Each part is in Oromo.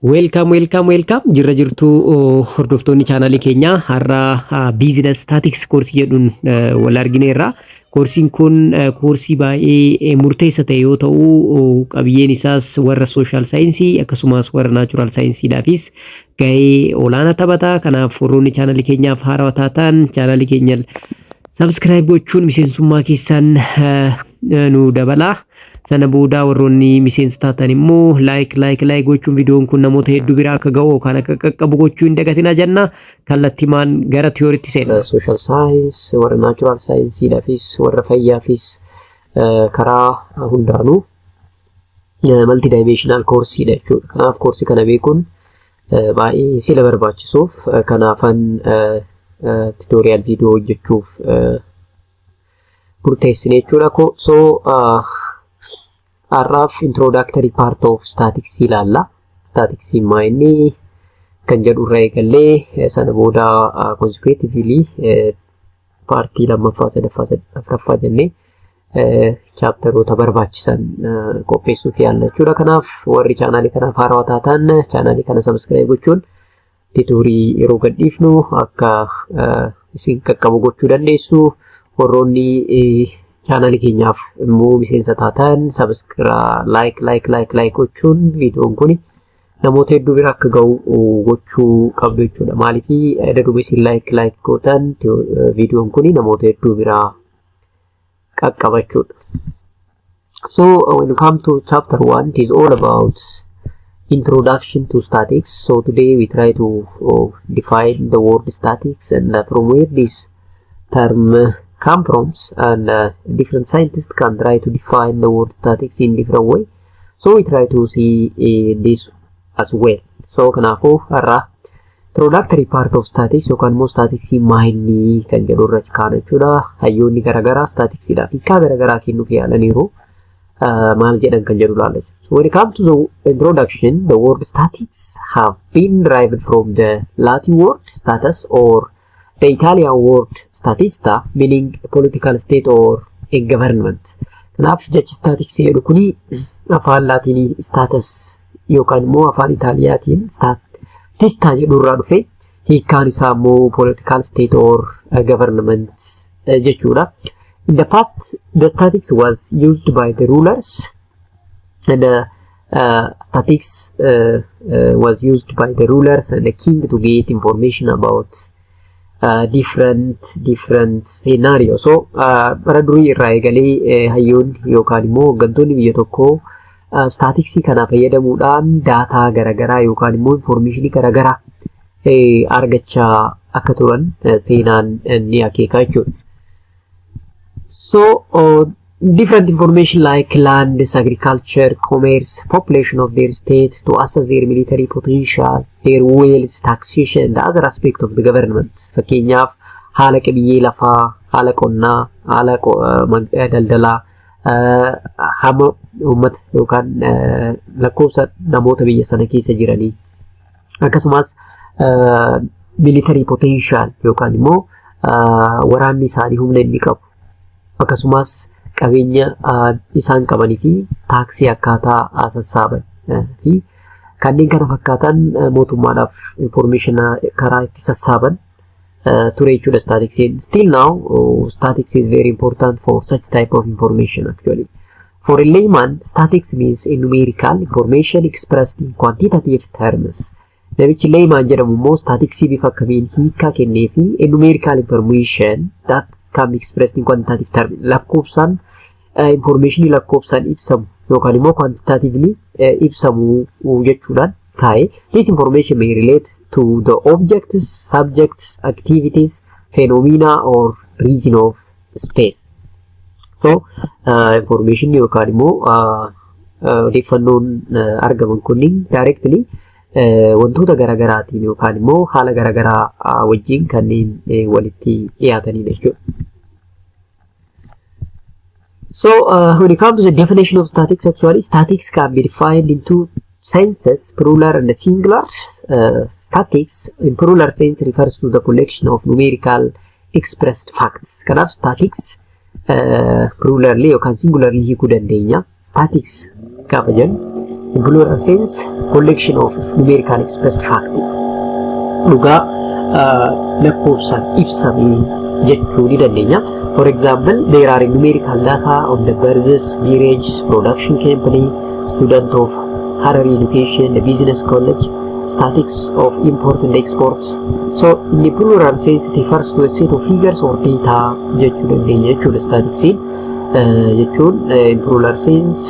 Welcome, welcome, welcome. Jirra jirtuu hordoftoonni chaanaalii keenyaa? Har'a business statistics koorsii jedhuun wal argineerra. Koorsiin kun koorsii baay'ee murteessa ta'e yoo ta'u, qabiyyeen isaas warra social science akkasumas warra natural saayinsiidhaafis gahee olaanaa taphata. Kanaaf warroonni chaanaalii keenyaaf haarawaa taatan chaanaalii keenya subscribe gochuun miseensummaa keessan nu dabala. Sana booda warroonni miseensa taatan immoo like, like, like gochuun viidiyoon kun namoota hedduu biraa akka ga'u yookaan akka qaqqabu gochuu hin dagatinaa jenna. Kallattimaan gara tiyooriitti seenna. Social science, warra natural saayinsiidhaafis, warra fayyaafis karaa hundaanuu multidimensional koorsiidha jechuudha. Kanaaf koorsii kana beekuun baay'ee sila barbaachisuuf kanaafan tutorial viidiyoo hojjechuuf murteessine jechuudha. So har'aaf introductory part of statistics ilaalla. Statistics maa inni kan jedhu irraa eegallee sana booda consecutively paartii lammaffaa, sadaffaa, afuraffaa jennee chaaptaroota barbaachisan qopheessuuf yaalla jechuudha. Kanaaf warri chaanaalii kanaaf haarawaa taatan chaanaalii kana subscribe gochuun tutorial yeroo gadhiifnu akka isin qaqqabu gochuu dandeessu. Warroonni chaanaalii keenyaaf immoo miseensa taatan subscribe, like, like, like, like gochuun viidiyoon kun namoota hedduu bira akka ga'u gochuu qabdu jechuudha. Maaliif daduma isin like, like gootan viidiyoon kun namoota hedduu biraa qaqqaba jechuudha. So when you come to chapter 1, it is all about introduction to statistics. So today we try to define the word statistics and from where this term come from, and different scientists can try to define the word statistics in different way. So we try to see this as well. So kanaafuu har'a introductory part of statistics yookaan immoo statisticsii maayinii kan jedhu irra kaana jechuudha. Hayyoonni garaagaraa statisticsiidhaaf hiikaa garaagaraa kennuuf yaalaniiru. Maal jedhan kan jedhu ilaalla. So when it comes to the introduction, the word statistics have been derived from the Latin word status or the Italian word statista, meaning a political state or a government. Kanaaf jechi statistics jedhu kuni afaan Laatinii status yookaan immoo afaan Itaaliyaatiin statista jedhu irraa dhufe, hiikkaan isaa immoo political state or a government jechuudha. In the past, the statistics was used by the rulers and the statistics was used by the rulers and the king to get information about different scenario. So bara durii irraa eegalee hayyoonni yookaan immoo hooggantoonni biyya tokkoo statisticsii kana fayyadamuudhaan daataa garaagaraa yookaan immoo informationii garaagaraa argachaa akka turan seenaan ni akeeka jechuudha. So different information like land, agriculture, commerce, population of their state, to assess their military potential, their wealth, taxation and other aspect of the government. Fakkeenyaaf haala qabiyyee lafaa, haala qonnaa, haala daldalaa, hamma uummata yookaan lakkoofsa namoota biyya sana keessa jiranii, akkasumas military potential yookaan immoo waraanni isaanii humna inni qabu, akkasumas qabeenya isaan qabanii fi taaksii akkaataa sassaaban fi kanneen kana fakkaatan mootummaadhaaf information karaa itti sassaaban ture jechuudha statistics. Still now statistics is very important for such type of information actually. For a layman, statistics means a numerical information expressed in quantitative terms. Namichi layman jedhamu immoo statisticsii bifa akkamiin hiikaa kennee fi a numerical information that can be expressed in quantitative terms. Lakkoofsaan, informationii lakkoofsaan ibsamu yookaan immoo quantitatively ibsamu jechuudhaan kaa'e. This information may relate to the objects, subjects, activities, phenomena or region of space. So information yookaan immoo odeeffannoon argaman kunniin directly wantoota garaagaraatiin yookaan immoo haala garaagaraa wajjin kanneen walitti dhiyaatanidha jechuudha. So when it comes to the definition of statistics, actually statistics can be defined in two senses, plural and singular. Statistics in plural sense refers to the collection of numerical expressed facts. Kanaaf statistics plurally yookaan singularly hiikuu dandeenya. Statistics gaafa jennu In plural sense, collection of numerical expressed fact. Dhugaa lakkoofsaan ibsame jechuu ni dandeenya. For example, there are numerical data on the births, marriage, production company, student of Harari Education, the Business College, statistics of import and exports. So, in the plural sense, it refers to a set of figures or data jechuu dandeenya jechuudha. Statistics jechuun in plural sense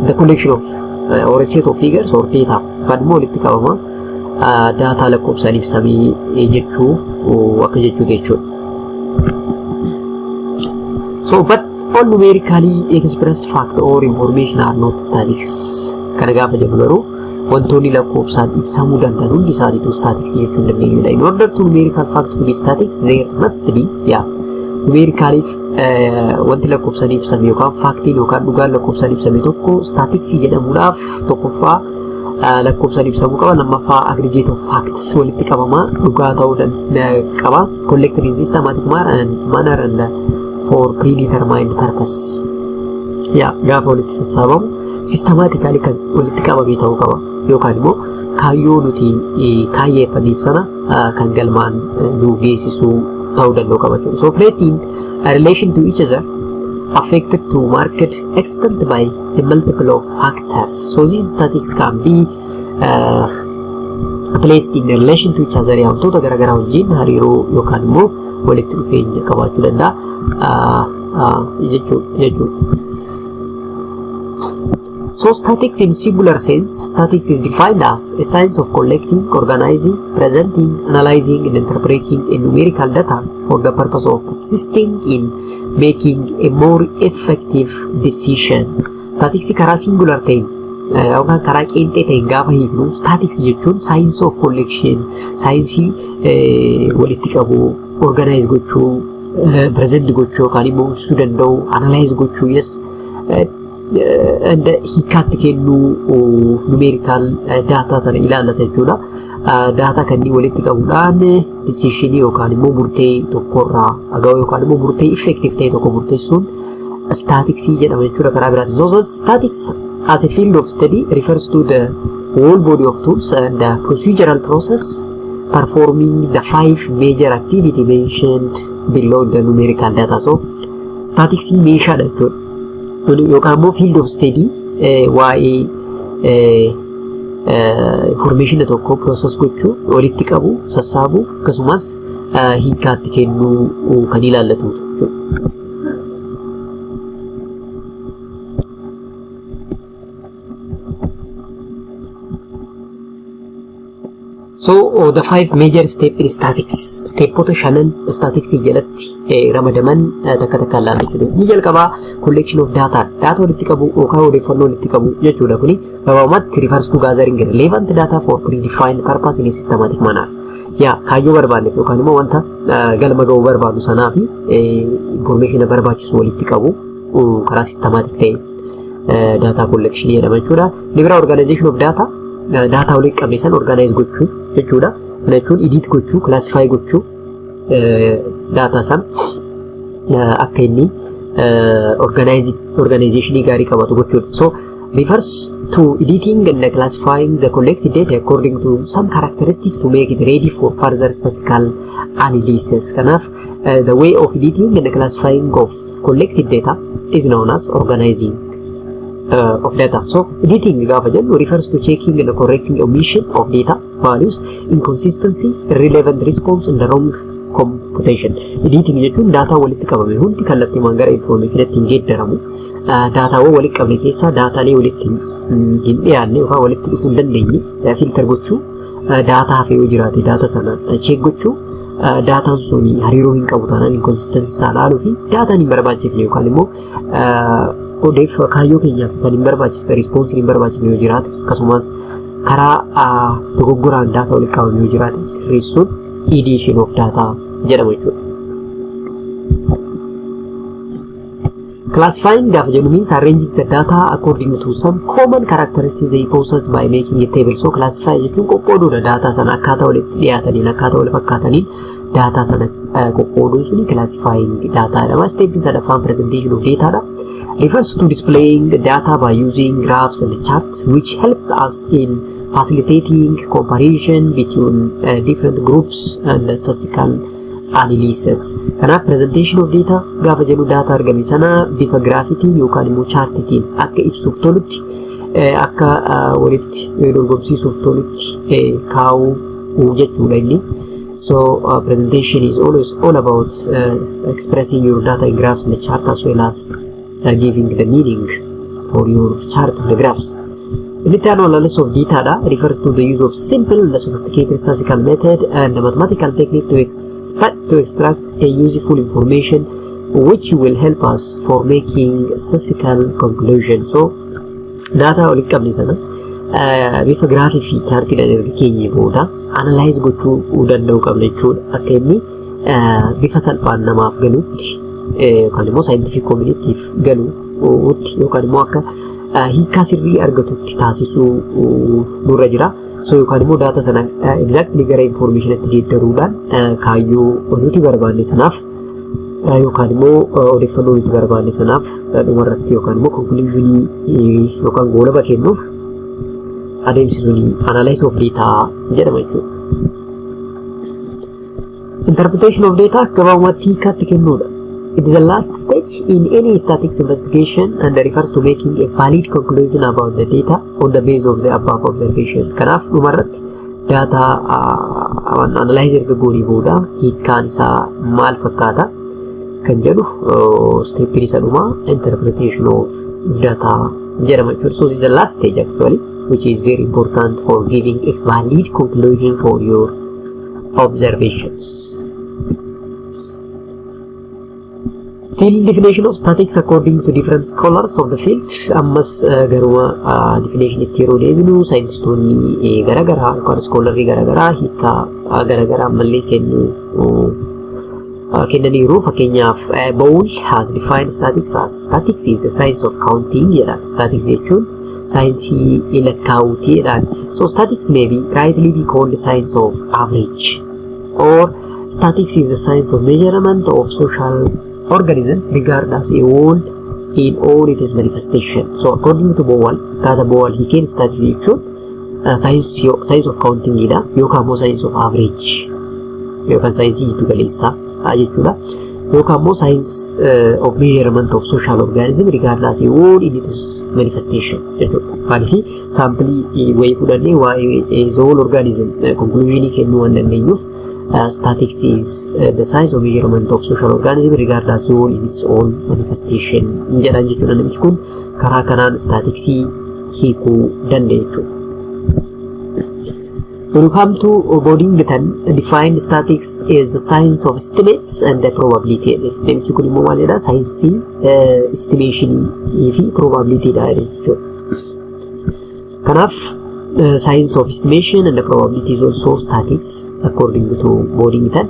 the collection of or a set of figures or data kan immoo walitti qabama daataa lakkoofsaan ibsamee jechuu akka jechuuti jechuudha. So, but all numerically expressed fact or information are not statistics. Kana gaafa jennu garuu wantoonni lakkoofsaan ibsamuu danda'an hundi isaaniitu statistics jechuu hin dandeenyudha. In order to numerical fact to be statistics, there must be, yeah, numerically wanti lakkoofsaan ibsame yookaan factiin yookaan dhugaan lakkoofsaan ibsame tokko statistics jedhamuudhaaf tokkoffaa lakkoofsaan ibsamuu qaba, lammaffaa aggregate of facts walitti qabama dhugaa ta'uu qaba, collected in systematic manner and for predetermined purpose. Yaa, gaafa walitti sassaabamu systematically kan walitti qabame ta'uu qaba yookaan immoo kaayyoo nuti kaayyeeffanneef sana kan galmaan nu geessisuu ta'uu danda'u qaba jechuudha. So placed in a relation to each other, affected to market extent by a multiple of factors. So these statistics can be placed in relation to each other, wantoota garaagaraa wajjin hariiroo yookaan immoo walitti dhufeenya qabaachuu danda'a jechuudha. So statistics in singular sense, statistics is defined as a science of collecting, organizing, presenting, analyzing and interpreting a numerical data for the purpose of assisting in making a more effective decision. Statistics karaa singular ta'een yookaan karaa qeenxee ta'een gaafa hiiknu, statistics jechuun science of collection, saayinsii walitti qabu, organize gochuu, present gochuu yookaan immoo ibsuu danda'u, analyze gochuu, yes, hiikkaatti kennuu numerical data sana ilaallata jechuudha. Data kanneen walitti qabuudhaan decisionii yookaan immoo murtee tokkorraa ga'u yookaan immoo murtee effective ta'e tokko murteessuun statistics jedhama jechuudha karaa biraatiin. So statistics as a field of study refers to the whole body of tools and the procedural process performing the five major activity mentioned below the numerical data. So statistics meeshaadha jechuudha. Yookaan immoo field of study waa'ee information tokko process gochuu, walitti qabu, sassaabuu, akkasumas hiikkaatti kennuu kan ilaallatudha jechuudha. So the five major step in statistics, stepota shanan statistics jalatti ramadaman takka takka ilaalla jechuudha. Inni jalqabaa collection of data, data walitti qabu yookaan odeeffannoo walitti qabu jechuudha. Kuni gabaabumatti refers to gathering relevant data for predefined purpose in a systematic manner. Yaa, kaayyoo barbaanneef yookaan immoo wanta galma ga'uu barbaadu sanaa fi information barbaachisu walitti qabu karaa systematic ta'e data collection jedhama jechuudha. Inni biraa organization of data, data walitti qabne san organize gochuu jechuudha. Kana jechuun edit gochuu, classify gochuu, data san akka inni organizationii gaarii qabatu gochuudha. So refers to editing and classifying the collected data according to some characteristic to make it ready for further statistical analysis. Kanaaf the way of editing and classifying of collected data is known as organizing of data. So editing gaafa jennu refers to checking and correcting omission of data values, inconsistency, irrelevant response and the wrong computation. Editing jechuun daataa walitti qabame hundi kallattiimaan gara information ittiin geeddaramu. Daataawwan walitti qabne keessaa daataalee walitti hin dhiyaanne yookaan walitti dhufuu hin dandeenye filter gochuu, daataa hafe yoo jiraate daataa sana check gochuu, daataan sun hariiroo hin qabu taanaan inconsistency isaa ilaaluu fi daataan hin barbaachifne yookaan immoo odeef kaayyoo keenyaaf kan hin barbaachifne, responsiin hin barbaachifne yoo jiraate, akkasumas karaa dogoggoraan daataa walitti qabame yoo jiraate sirreessuun edition of data jedhama jechuudha. Classifying gaafa jennu means arranging the data according to some common characteristics they possess by making a table. So classify jechuun qoqqooduudha, daataa sana akkaataa walitti dhiyaataniin, akkaataa wal fakkaataniin daataa sana qoqqooduun suni classifying data jedhama. Stepin sadaffaan presentation of data dha. Refers to displaying data by using graphs and charts, which help us in facilitating comparison between different groups and statistical analysis. Kanaaf, presentation of data gaafa jennu, data argame sana bifa graafitiin yookaan immoo chaartitiin akka ibsuuf tolutti, akka walitti dorgomsiisuuf tolutti kaa'uu jechuudha inni. So presentation is always all about expressing your data in graphs and the chart, as well as giving the meaning for your chart and the graphs. Inni itti aanu analysis of data dha. Refers to the use of simple and sophisticated statistical method and mathematical technique to extract a useful information which will help us for making statistical conclusion. So data walitti qabne sana bifa giraafii fi chaartiidhaan erga keenye booda analyze gochuu danda'uu qabna jechuudha. Akka inni bifa salphaan namaaf galutti yookaan immoo scientific communityf galuutti yookaan immoo akka hiikaa sirrii argatutti taasisuu nurra jira. So yookaan immoo data sana exactly gara informationatti geeddaruudhaan kaayyoo nuti barbaanne sanaaf yookaan immoo odeeffannoo nuti barbaanne sanaaf dhumarratti yookaan immoo conclusionii yookaan goolaba kennuuf adeemsi suni analysis of data jedhama jechuudha. Interpretation of data gabaabumatti hiikaatti kennuudha. It is the last stage in any statistics investigation and refers to making a valid conclusion about the data on the basis of the above observation. Kanaaf, dhumarratti data analyze erga goonee booda hiikkaan isaa maal fakkaata kan jedhu steppiin isa dhumaa interpretation of data jedhama jechuudha. So it's the last stage actually, which is very important for giving a valid conclusion for your observations. Still, definition of statistics according to different scholars of the field. Ammas garuma definition itti yeroo deebinu, saayintistoonni garaagaraa yookaan scholarrii garaagaraa hiikaa garaagaraa ammallee kennu kennaniiru. Fakkeenyaaf, Bowl has defined statistics as "Statistics is the science of counting" jedha. Statistics jechuun saayinsii lakkaa'uuti jedhaan. So statistics may be rightly be called the science of average, or statistics is the science of measurement of social organism regarded as a whole in all its manifestation. So according to Bowl, akkaataa Bowl hiikeen, statistics jechuun science of counting dha yookaan immoo science of average yookaan saayinsii jiddu galeessaa jechuudha. Yookaan immoo science of measurement of social organism regarded as a whole in its manifestation jechuudha. Maaliif, saampilii wayii fudhannee waa'ee the whole organism conclusionii kennuu waan dandeenyuuf, statistics is the science of measurement of social organism regarded as the whole in its own manifestation jedhan jechuudha. Namichi kun karaa kanaan statisticsii hiikuu danda'a jechuudha. When you come to Boddington, defined statistics is the science of estimates and the probability. Namichi kun immoo maal jedha? Saayinsii estimationii fi probability dha jechuudha. Kanaaf, science of estimation and the probability is also statistics according to Boddington.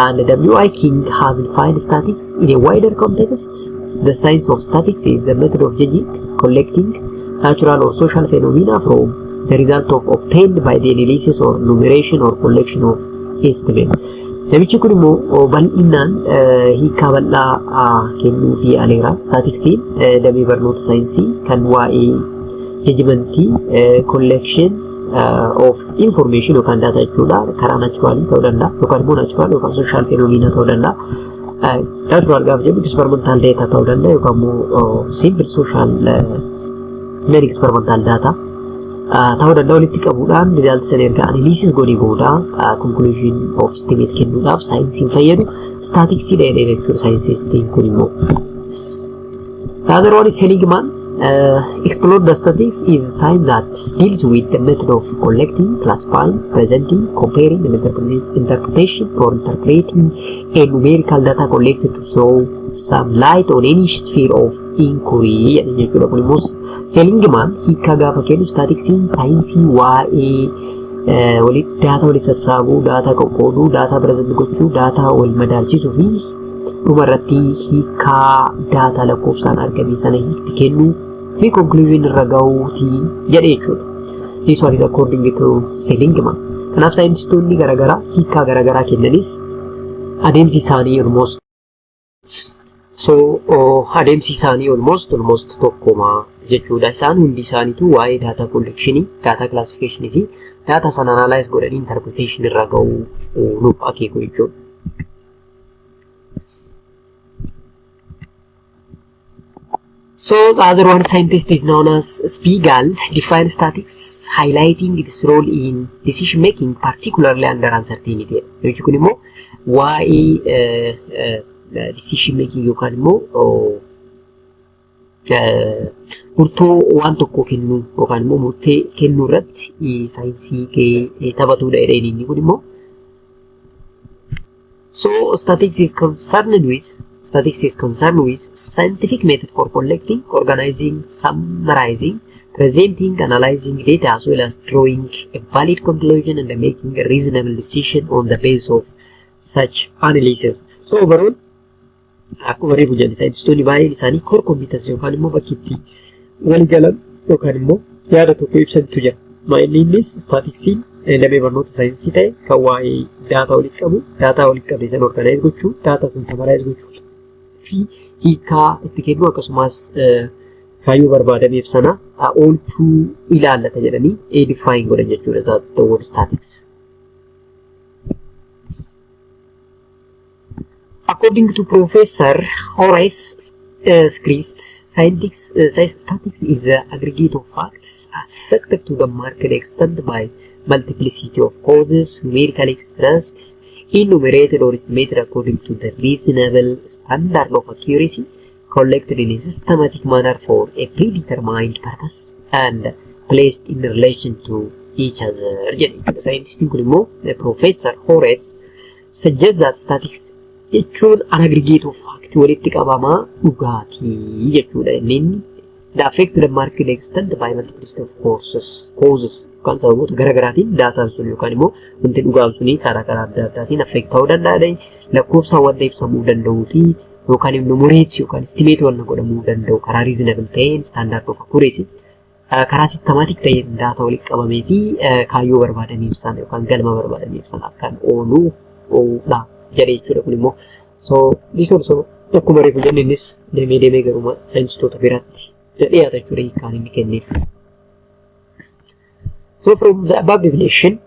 And W.I. King has defined statistics in a wider context. "The science of statistics is the method of judging, collecting natural or social phenomena from the result of obtained by the analysis or enumeration or collection of estimate." Namichi kun immoo bal'inaan hiikaa bal'aa kennuuf yaaleera. Statistiksiin damee barnoota saayinsii kan waa'ee judgmentii, collection of information yookaan data jechuudha. Karaa naturalii ta'uu danda'a yookaan immoo natural yookaan social phenomena ta'uu danda'a. Natural gaafa jedhu experimental data ta'uu danda'a yookaan immoo simple social non experimental data ta'uu danda'a. Walitti qabuudhaan result sana erga analysis godhee booda conclusion of estimate kennuudhaaf saayinsiin fayyadu statisticsii dha jechuudha saayinsiistiin kun immoo. The other one is Seligman. Explore the statistics is a science that deals with the method of collecting, classifying, presenting, comparing, and interpretation or interpreting a numerical data collected to throw some light on any sphere of inquiry jedhan jechuudha. Kun immoo Seligman hiika gaafa kennu, statistiksiin saayinsii waa'ee walitti data walitti sassaabuu, data qoqqooduu, data present gochuu, data wal madaalchisuu fi dhumarratti hiikaa data lakkoofsaan argame sana hiikti kennuu fi conclusion irra gahuuti jedhe jechuudha. This one is according to Seligman. Kanaaf, saayintistoonni garaagaraa hiikaa garaagaraa kennanis adeemsi isaanii almost So adeemsi isaanii almost tokkuma jechuudha. Isaan hundi isaaniitu waa'ee data collection, data classification fi data sana analyze godhanii interpretation irra ga'uu nuuf akeeku jechuudha. So the other one scientist is known as Spiegel, defined statistics, highlighting its role in decision making, particularly under uncertainty. Jechi kun immoo waa'ee decision making yookaan immoo murtoo waan tokkoo kennuu yookaan immoo murtee kennuu irratti saayinsii gahee taphatudha jedheen inni kun immoo. So statistics is concerned with scientific method for collecting, organizing, summarizing, presenting, analyzing data, as well as drawing a valid conclusion and making a reasonable decision on the basis of such analysis. So overall, akkuma reefu jedhe, saayintistoonni baay'een isaanii core competence yookaan immoo bakki itti wal galan yookaan immoo yaada tokko ibsantu jira. Maa'inni innis statistiksiin damee barnoota saayinsii ta'e kan waa'ee daataa walitti qabu, daataa walitti qabne sana organize gochuu, daataa sana summarize gochuu fi hiikaa itti kennu, akkasumas kaayyoo barbaadameef sana oolchuu ilaallata jedhanii define godhan jechuudha, the word statistics. According to Professor Horace Christ, statistics is the aggregate of facts affected to the marked extent by multiplicity of causes, numerically expressed, enumerated or estimated according to the reasonable standard of accuracy, collected in a systematic manner for a predetermined purpose and placed in relation to each other jedhe jechuudha. Saayintistiin kun immoo Professor Horace suggests that statistics jechuun an aggregate of fact, walitti qabamaa dhugaatii jechuudha. Inni inni the affect the market extent by multiplicity of causes yookaan sababoota garaagaraatiin daataan sun yookaan immoo wanti dhugaan suni karaa adda addaatiin affect ta'uu danda'a. Lakkoofsaan wanta ibsamuu danda'uuti yookaan enumerate yookaan estimate wanta godhamuu danda'u, karaa reasonable ta'een, standard of accuracy, karaa systematic ta'een daataa walitti qabamee fi kaayyoo barbaadameef sana yookaan galma barbaadameef sanaaf kan ooludha jedhe jechuudha kun immoo. So this also, akkuma reefu jenne, innis deemee deemee garuma saayinsistoota biraatti dhiyaata jechuudha hiikkaan inni kenneef. So from the above definition,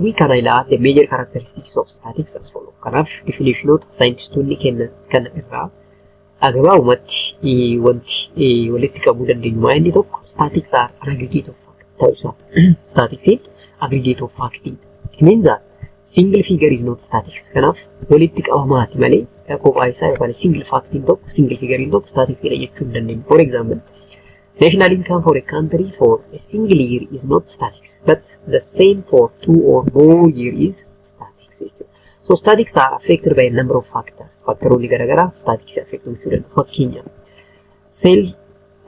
we can highlight the major characteristics of statistics as follow. Kanaaf definitionoota saayintistoonni kennan kana irraa gabaabumatti wanti walitti qabuu dandeenyu maa inni tokko, statistics are an aggregate of fact ta'uu isaa. Statistics aggregate of fact. It means that single figure is not statistics. Kanaaf walitti qabamaati malee kophaa isaa yookaan single factiin tokko, single figure tokko statistics dha jechuu hin dandeenyu. For example, national income for a country for a single year is not statistics, but the same for two or more year is statistics jechuudha. So statistics are affected by a number of factors. Factoroonni garaagaraa statistics affect gochuu danda'u. Fakkeenyaaf, sale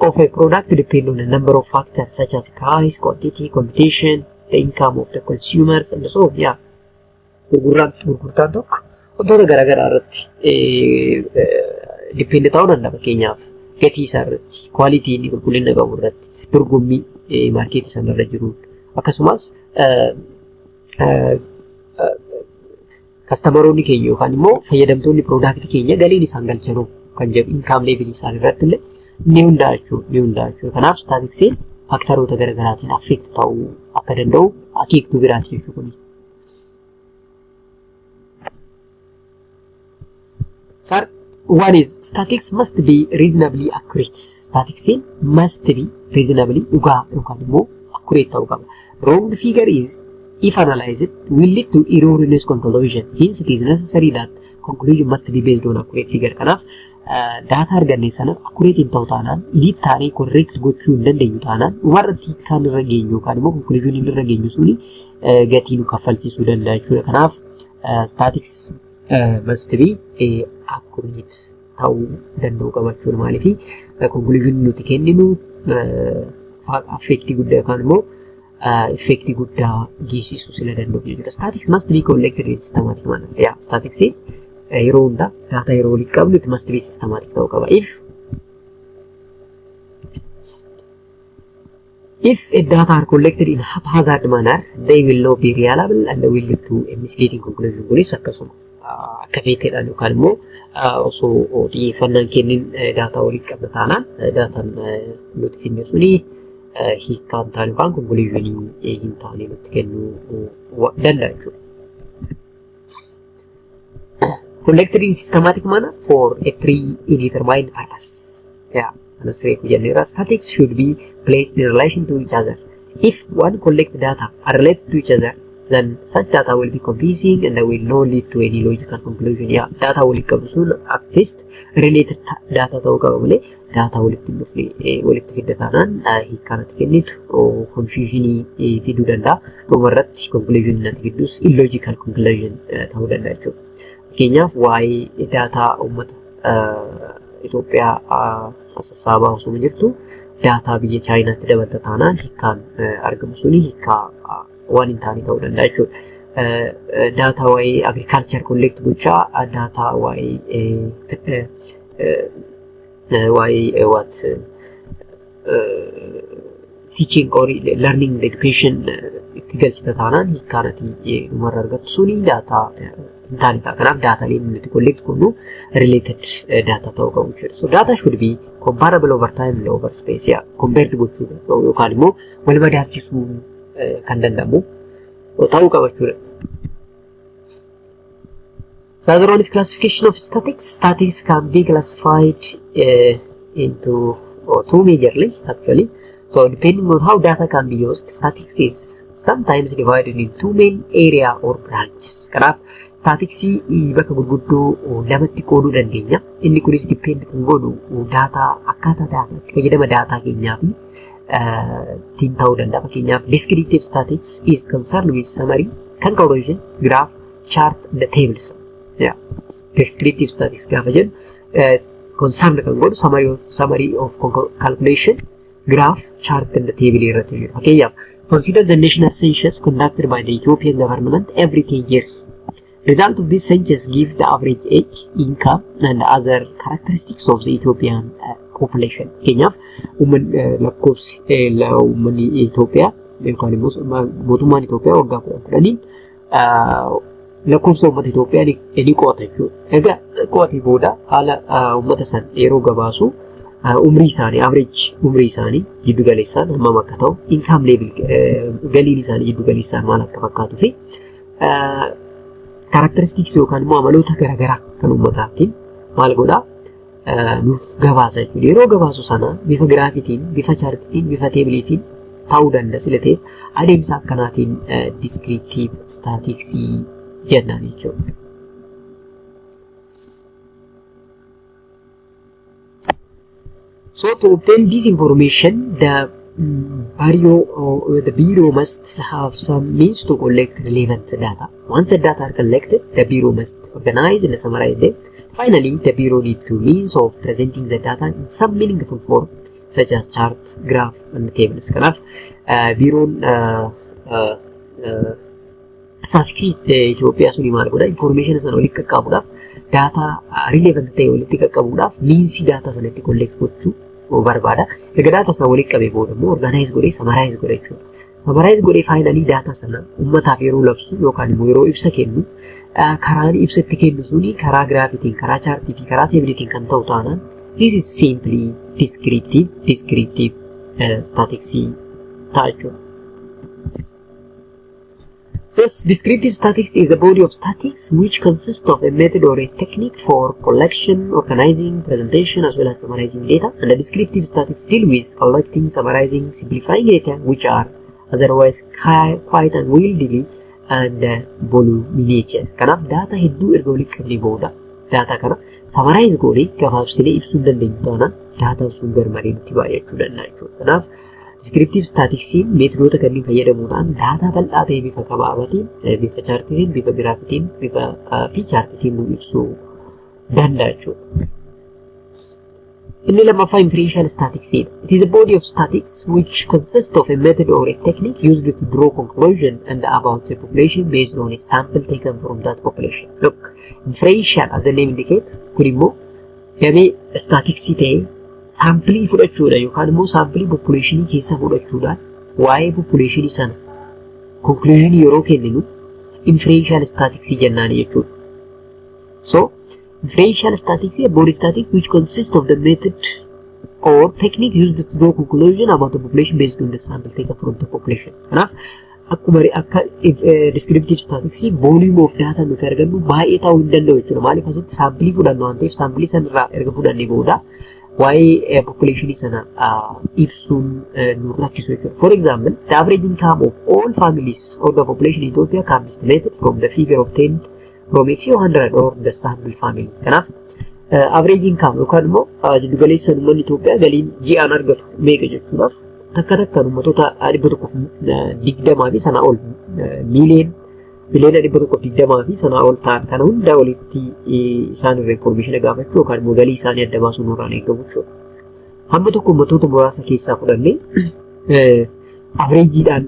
of a product depend on a number of factors such as price, quantity, competition, the income of the consumers and so on. Yeah. Gurgurtaan tokko wantoota garaagaraa irratti depend ta'uu danda'a. Fakkeenyaaf, gatii isaa irratti, quality inni qulqullina qabu irratti, dorgommii maarkeetii sana irra jiruun, akkasumas customeroonni keenya yookaan immoo fayyadamtoonni productii keenya galiin isaan galchanuu kan jedhu, income levelii isaan irratti illee ni hundaa'a jechuudha. Ni hundaa'a jechuudha. Kanaaf statisticsiin factoroota garaagaraatiin affect ta'uu akka danda'u akeektuu biraati jechuudha kuni. Third one is statistics must be reasonably accurate. Statistics must be reasonably dhugaa yookaan immoo accurate ta'uu qaba. Wrong figure is, if analyzed, will lead to erroneous conclusion. Hence, it is necessary that conclusion must be based on accurate figure. Kanaaf daataa arganne sana accurate hin ta'u taanaan, edit taanee correct gochuu hin dandeenyu taanaan, dhumarratti kan irra geenyu yookaan immoo conclusion irra geenyu suni gatii nu kaffalchiisuu danda'a jechuudha. Kanaaf statistics must be accurate ta'uu danda'u qaba jechuudha. Maaliif, conclusion nuti kenninu affectii guddaa yookaan immoo effectii guddaa geessisuu sila danda'u jechuudha. Statistics must be collected in systematic manner. Yaa, statistics yeroo hundaa daataa yeroo walitti qabnu it must be systematic ta'uu qaba. If a data are collected in haphazard manner, they will not be reliable and will lead to a misleading conclusion. Kunis akkasuma akka feeteedhaan yookaan immoo Osoo xiyyeeffannaan kennin daataa walitti qabna taanaan daataan nuti finne suni hiikkaa hin taane yookaan conclusionii hin taane nutti kennuu danda'a jechuudha. Collected in systematic manner for a predetermined purpose. Yeah, kanas reefu jenneera. Statistics should be placed in relation to each other. If one collect data are related to each other, then such data will be confusing and will not lead to any logical conclusion. Yeah, data walitti qabdu sun at least related data ta'uu qaba malee data walitti hin dhufne walitti fidda taanaan hiikkaa natti kennitu confusionii fiduu danda'a. Dhumarratti conclusion natti fiddus illogical conclusion ta'uu danda'a jechuudha. Fakkeenyaaf, waa'ee daataa uummata Itoophiyaa sassaabaa osoo jirtu daataa biyya Chaayinaatti dabalta taanaan hiikkaan argamu suni hiikkaa waan hin taane ta'uu danda'a jechuudha. Daataa waa'ee agriculture collect gochaa daataa waa'ee what teaching or learning education itti galchita taanaan hiikkaan ati dhumarra argattu suni daataa hin taane ta'a. Kanaaf daataaleen nuti collect goonu related data ta'uu qabu jechuudha. So data should be comparable over time and over space. Yeah, compared gochuu yookaan immoo wal madaalchisuu kan danda'amu ta'uu qaba jechuudha. The other one is classification of statistics. Statistics can be classified into two majorly, actually. So depending on how data can be used, statistics is sometimes divided into two main area or branches. Kanaaf statisticsii bakka gurguddoo lamatti qooduu dandeenya. Inni kunis depend kan godhu daataa, akkaataa daataa itti fayyadama daataa keenyaa fi ittiin ta'uu danda'a. Fakkeenyaaf, descriptive statistics is concerned with summary, conclusion, graph, chart and the tables. Yeah. Descriptive statistics gaafa jennu concerned kan godhu summary of calculation, graph, chart and the table irratti jiru. Fakkeenyaaf, consider the national census conducted by the Ethiopian government every 10 years. Result of this census give the average age, income and other characteristics of the Ethiopian population. Fakkeenyaaf, uummanni lakkoofsi uummanni Itoophiyaa yookaan immoo mootummaan Itoophiyaa waggaa 10 10n lakkoofsa uummata Itoophiyaa ni qo'ata jechuudha. Egaa qo'atee booda haala uummata san yeroo gabaasu umrii isaanii, average umrii isaanii jiddu galeessaan hammam akka ta'u, income level, galiin isaanii jiddu galeessaan maal akka fakkaatuu fi characteristics yookaan immoo amaloota garaagaraa kan uummataatiin maal godhaa, nuuf gabaasa jechuudha. Yeroo gabaasu sana bifa giraafitiin, bifa chaartiitiin, bifa teebiliitiin ta'uu danda'a sila ta'eef adeemsa akkanaatiin descriptive statistics jennaan jechuudha. So to obtain this information, the bureau must have some means to collect relevant data. Once the data are collected, the bureau must organize and summarize them. Finally, the bureau need to means of presenting the data in some meaningful form, such as chart, graph, and tables. Kanaaf biiroon statisticsii Itoophiyaa suni maal godha? Information sana walitti qaqqabuudhaaf, daataa relevant ta'e walitti qaqqabuudhaaf meansii daataa sana itti collect gochuu barbaada. Erga daataa sana walitti qabee booda immoo organize godhee summarize godha jechuudha. Summarize godhee finally daataa sana uummataaf yeroo labsu yookaan immoo yeroo ibsa kennu, karaan ibsa itti kennu suni karaa giraafitiin, karaa chaartii fi karaa teebiliitiin kan ta'u taanaan, this is simply descriptive statistics ta'a jechuudha. This descriptive statistics is a body of statistics which consists of a method or a technique for collection, organizing, presentation, as well as summarizing data. And the descriptive statistics deal with collecting, summarizing, simplifying data which are otherwise quite unwieldy and voluminous. Kanaaf data hedduu erga walitti qabnee booda data kana summarize goonee gabaabsinee ibsuu hin dandeenyu taanaan daataan sun garmalee nutti baay'achuu danda'a jechuudha. Kanaaf descriptive statistics meetodoota kanneen fayyadamuudhaan daataa bal'aa ta'e bifa gabaabaatiin, bifa chaartiitiin, bifa giraafitiin, bifa fi chaartiitiin nu ibsuu danda'a jechuudha. Inni lammaffaa inferential statistics dha. It is a body of statistics which consists of a method or a technique used to draw conclusion and about the population based on a sample taken from that population. Look, inferential, as the name indicate, kun immoo damee statisticsii ta'ee saampilii fudhachuudha yookaan immoo saampilii populationii keessa fudhachuudhaan waa'ee populationii sana conclusionii yeroo kenninu inferential statistics jennaan jechuudha. So Inferential statistics is a broad statistics which consists of the method or technique used to draw conclusion about the population based on the sample taken from the population. Kanaaf akkuma akka descriptive statistics volume of data nuti argannu baay'ee ta'uu hin danda'u jechuudha. Maaliif asitti saampilii fudhannu waan ta'eef saampilii sanarraa erga fudhannee booda waa'ee population sana ibsuun nu rakkisu jechuudha. For example, the average income of all families or the population in Ethiopia can be estimated from the figure obtained from a few hundred or the sample family. Kanaaf average income yookaan immoo jiddugaleessa uummanni Itoophiyaa galiin ji'aan argatu meeqa jechuudhaaf takka takkaan uummattoota 120 fi sanaa ol miiliyoon miliyoona 120 fi sanaa ol ta'an kana hunda walitti isaan irra information gaafachuu yookaan immoo galii isaanii adda baasuun nurraan eegamu jechuudha. Hamma tokko uummattoota muraasa keessaa fudhannee averageiidhaan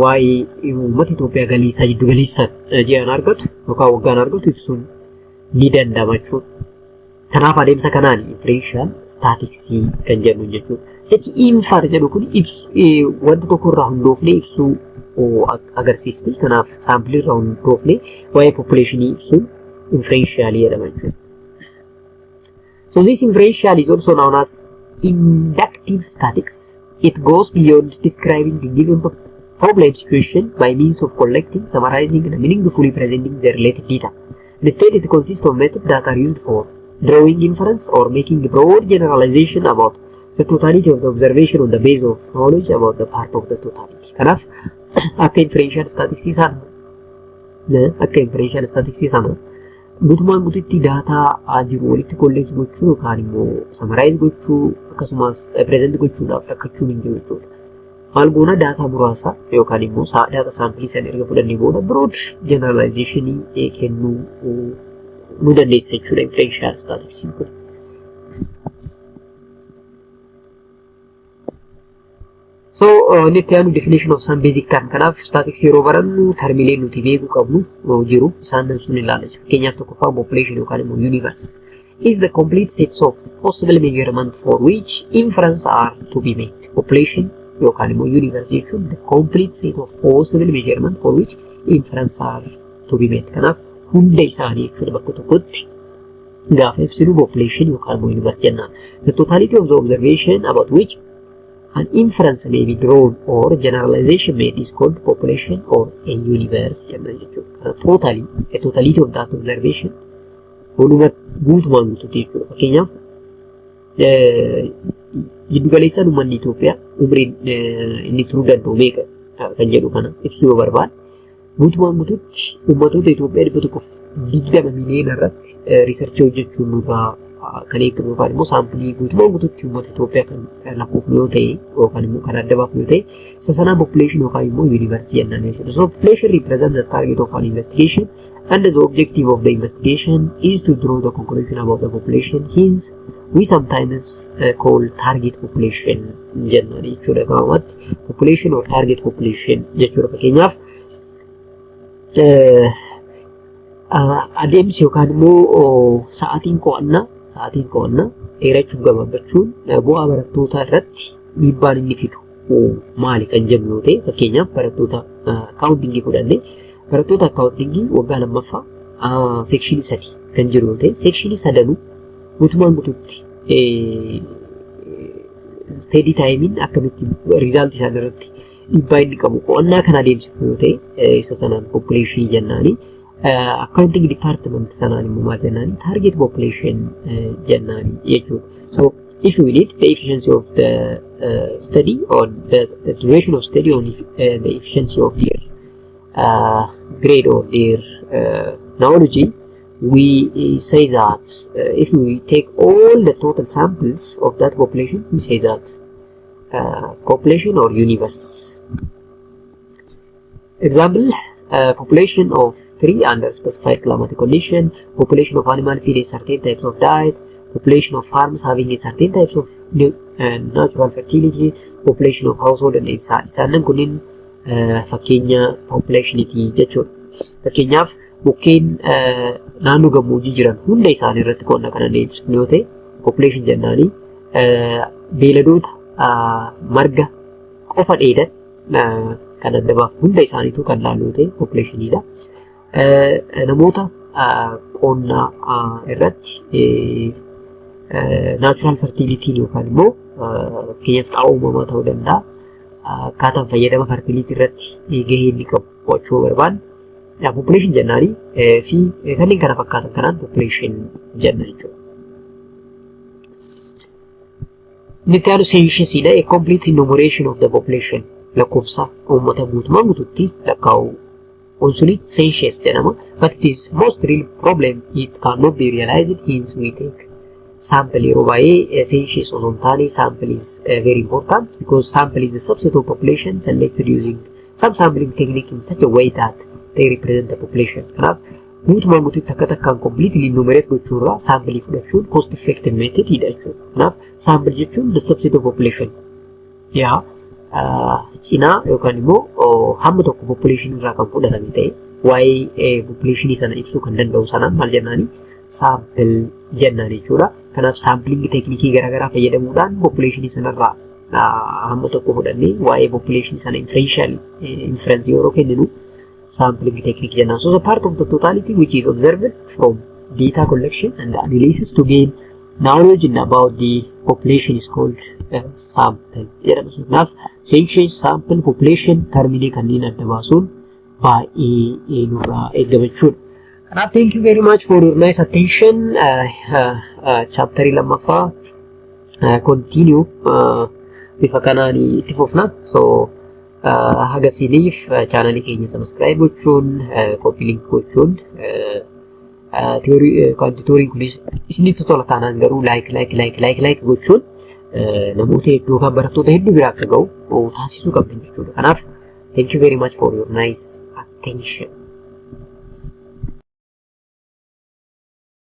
waa'ee uummata Itoophiyaa galii isaa jiddugaleessaan ji'aan argatu yookaan waggaan argatu ibsuun ni danda'ama jechuudha. Kanaaf adeemsa kanaan inferential statistics kan jennu jechuudha. Jechi infer jedhu kun wanta tokko irraa hundoofnee ibsuu agarsiisti. Kanaaf saampilii irraa hundoofnee waa'ee populationii ibsuun inferential jedhama jechuudha. So this inferential is also known as inductive statistics. It goes beyond describing the given problem situation by means of collecting, summarizing, and meaningfully presenting the related data. Instead, it consists of methods that are used for drawing inference or making broad generalization about the totality of the observation on the base of knowledge about the part of the totality. Kanaaf akka inferential statistics sana guutumaan guututti daataa jiru walitti collect gochuu yookaan immoo summarize gochuu akkasumas present gochuudhaaf rakkachuun hin jiru jechuudha. Maal goona daataa muraasa yookaan immoo daataa saampilii sana erga fudhannee booda broad generalization kennuu nu dandeessa jechuudha inferential statistics kun. So inni itti aanu definition of some basic term. Kanaaf statistics yeroo barannu termilee nuti beekuu qabnu jiru isaan sun ilaalla. Fakkeenyaaf tokkoffaa population yookaan immoo universe is the complete sets of possible measurement for which inference are to be made. Population yookaan immoo universe jechuun the complete set of possible measurement for which inference are to be made. Kanaaf hunda isaanii jechuudha bakka tokkotti gaafa ibsinu population yookaan immoo universe jennaan. The totality of the observation about which an inference may be drawn or generalization made is called population or a universe jenna jechuudha. Totally, a totality of that observation waluma guutumaan guutuutti jechuudha. Fakkeenyaaf jiddugaleessaan uummanni Itoophiyaa umriin inni turuu danda'u meeqa kan jedhu kana ibsuu yoo barbaade guutumaan guutuutti uummattoota Itoophiyaa 120 miliyoona irratti researchii hojjechuun nurraa kan eegamu yookaan immoo saampilii guutumaan guutuutti uummata Itoophiyaa kan lakkoofnu yoo ta'e yookaan immoo kan adda baafnu yoo ta'e isa sanaan population yookaan immoo universe jennaan jechuudha. So population represents the target of an investigation and the objective of the investigation is to draw the conclusion about the population. Hence, we sometimes call target population jennaan jechuudha. Gabaabumatti population or target population jechuudha. Fakkeenyaaf adeemsi yookaan immoo sa'aatiin qo'annaa dheerachuuf gabaabbachuun bu'aa barattootaa irratti dhiibbaan inni fidu maali kan jennu yoo ta'e, fakkeenyaaf barattoota accountingii fudhannee barattoota accountingii waggaa lammaffaa sectionii sadi kan jiru yoo ta'e, sectionii sadanuu guutumaan guutuutti study timeiin akkamitti resultii isaan irratti dhiibbaa inni qabu qo'annaa kan adeemsifu yoo ta'e, isa sanaan population jennaani. Accounting department sanaan immoo maal jennaani? Target population jennaani jechuudha. So if we need the efficiency of the study on the duration of study on the efficiency of their grade or their knowledge, we say that if we take all the total samples of that population, we say that population or universe. Example, population of tree under specified climatic condition, population of animal feed a certain types of diet, population of farms having a certain types of natural fertility, population of household and isaanan kunniin fakkeenya populationitii jechuudha. Fakkeenyaaf mukkeen naannoo gammoojjii jiran hunda isaanii irratti qonna kana deemsifnu yoo ta'e population jennaanii, beeladoota marga qofa dheedan kan adda baafnu hunda isaaniitu kan laallu yoo ta'e populationiidha. Namoota qonnaa irratti natural fertilityn yookaan immoo fakkeenyaaf xaa'oo uumamaa ta'uu danda'a. Akkaataan fayyadama fertility irratti gahee inni qabu qo'achuu barbaanne population jennaanii fi kanneen kana fakkaatan kanaan population jenna jechuudha. Inni itti aanu censusiidha. A complete enumeration of the population, lakkoofsa uummata guutumaan guututti lakkaa'uu suni census jedhama. But it is most real problem, it cannot be realized, hence we take sample. Yeroo baay'ee census osoo hin taane sample is very important, because sample is a subset of population selected using some sampling technique in such a way that they represent the population. Kanaaf guutumaan guututti akka takkaan completely enumerate gochuurraa sample fudhachuun cost effective method dha jechuudha. Kanaaf sample jechuun the subset of population yaa cinaa yookaan immoo hamma tokko population irraa kan fudhatame ta'e waa'ee population sana ibsuu kan danda'u sanaan maal jennaani? Sample jennaan jechuudha. Kanaaf sampling technique garaagaraa fayyadamuudhaan population sanarraa hamma tokko fudhannee waa'ee population sana inferential inference yeroo kenninu sampling technique jennaan. So the part of the totality which is observed from data collection and analysis to gain knowledge about the population is called sample jedhama. Kanaaf census, sample, population termilee kanneen adda baasuun baay'ee nurraa eegama jechuudha. Kanaaf thank you very much for your nice attention. Chapterii lammaffaa continue bifa kanaan itti fufna. So haga isiniif channelii keenya subscribe gochuun, copy link gochuun, theory tutoriin kunis isinitti tola taanaan garuu like, like, like, like, like gochuun namoota hedduu yookaan barattoota hedduu bira akka ga'u taasisuu qabdan jechuudha. Kanaaf thank you very much for your nice attention.